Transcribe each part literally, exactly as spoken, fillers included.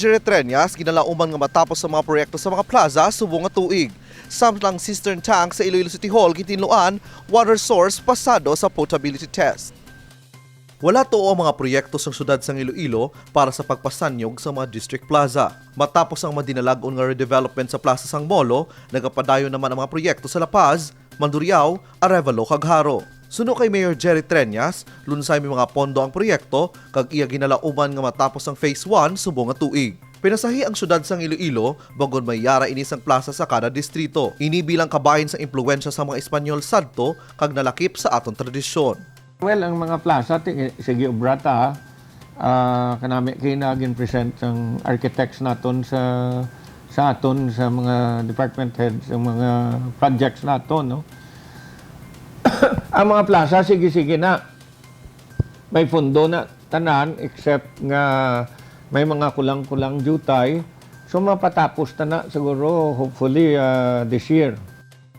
Jerry Treñas, ginalauman nga matapos ang mga proyekto sa mga plaza subong nga tuig. Samtang cistern tank sa Iloilo City Hall, gitinluan water source pasado sa potability test. Wala tuo ang mga proyekto sang siyudad sang Iloilo para sa pagpasanyog sa mga district plaza. Matapos ang madinalag-on nga redevelopment sa Plaza sang Molo, nagapadayon naman ang mga proyekto sa La Paz, Mandurriao, Arevalo, kag Jaro. Suno kay Mayor Jerry Treñas, lunsay may mga pondo ang proyekto kag iya ginalauman nga matapos ang phase one subong nga tuig. Pinasahi ang siyudad sang Iloilo bangod may yara ini sang plaza sa kada distrito. Ini bilang kabahin sang impluwensya sang mga Espanyol sadto kag nalakip sa aton tradisyon. Well, ang mga plaza, ti-, sige, obra ta, ha. Ah, kanami kay na gin-present ang architects naton sa, sa aton, sa mga department heads, ang mga projects naton, no? Ang mga plaza, sige-sige na. May pundo na tanan, except nga may mga kulang-kulang jutay. So, mapatapos ta na siguro, hopefully, ah, this year.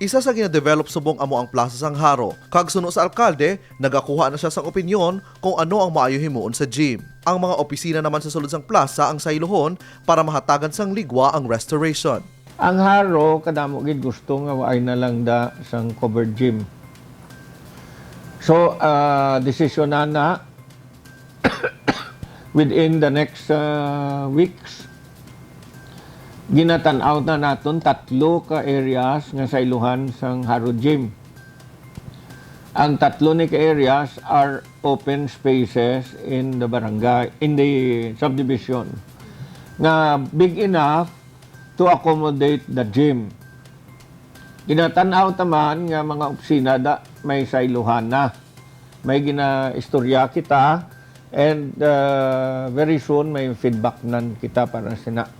Isa sa ginadevelop subong amo ang Plaza sang Jaro, kag suno sa alkalde, nagakuha na siya sang opinyon kung ano ang maayo himuon sa gym. Ang mga opisina naman sa sulod sang plaza ang sayluhon para mahatagan sang ligwa ang restoration. Ang Jaro, kadamo gid gusto nga waay na lang da sang covered gym. So, ah, desisyonan na within the next, ah, weeks. Ginatan-aw na naton tatlo ka areas nga sayluhan sang Jaro Gym. Ang tatlo ni ka areas are open spaces in the barangay, in the subdivision, nga big enough to accommodate the gym. Ginatan-aw ta man nga mga opisina da may sayluhan na. May ginaistorya kita, and, uh, very soon may feedback nan kita para sina.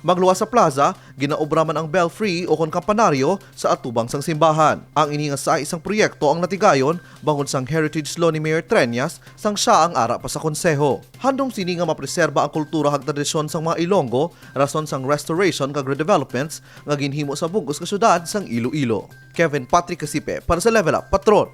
Magluwas sa plaza, ginaobra man ang belfry o kon kampanaryo sa atubang sang simbahan. Ang ini nga sahi sang proyekto ang natigayon bangod sang heritage law ni Mayor Treñas sang siya ang ara pa sa konseho. Handom sini nga mapreserba ang kultura kag tradisyon sang mga Ilonggo, rason sang restoration kag redevelopments nga ginhimo sa bug-os nga syudad sang Iloilo. Kevin Patrick Casipe para sa Level Up Patron.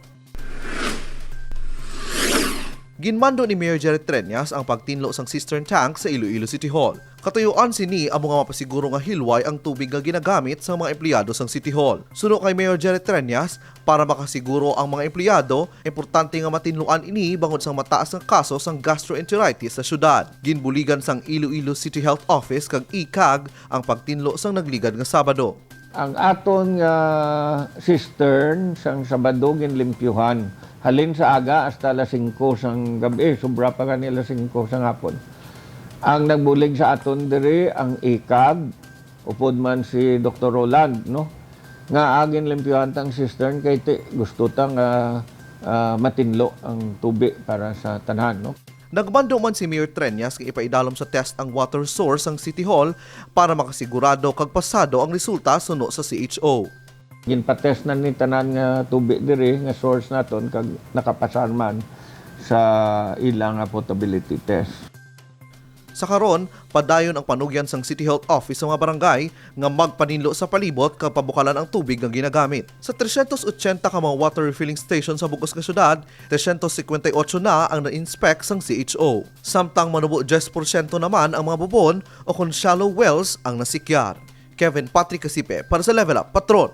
Ginmando ni Mayor Jerry Treñas ang pagtinlo sang cistern tank sa Iloilo City Hall. Katuyuan sini amo nga mapasiguro nga hilway ang tubig nga ginagamit sang mga empleyado sang City Hall. Suno kay Mayor Jerry Treñas, para makasiguro ang mga empleyado, importante nga matinluan ini bangod sang mataas nga kaso sang gastroenteritis sa syudad. Ginbuligan sang Iloilo City Health Office kag icag ang pagtinlo sang nagligad nga Sabado. Ang aton nga cistern sang Sabado ginlimpyuhan. Halin sa aga hasta alas singko sang gab-i, sobra pa gani alas singko sang hapon. Ang nagbulig sa aton diri ang icag, upod man si Doktor Roland, no? Nga ginlimpyuhan tang cistern kay ti-, gusto ta nga, ah, matinlo ang tubi para sa tanan, no? Nagmando man si Mayor Treñas nga ipaidalom sa test ang water source sang City Hall para makasigurado kag pasado ang resulta suno sa C H O. Ginpatest na ni tanan nga tubi diri nga source naton kag nakapasar man sa ila nga potability test. Sa karon, padayon ang panugyan sang City Health Office sa mga barangay nga magpaninlo sa palibot kag pabukalan ang tubig nga ginagamit. Sa trescientos ochenta ka mga water refilling station sa bug-os nga syudad, trescientos cincuenta y ocho na ang na-inspect sang C H O. Samtang manubo diyes porsyento naman ang mga bubon o kon shallow wells ang nasikyar. Kevin Patrick Casipe para sa Level Up Patron.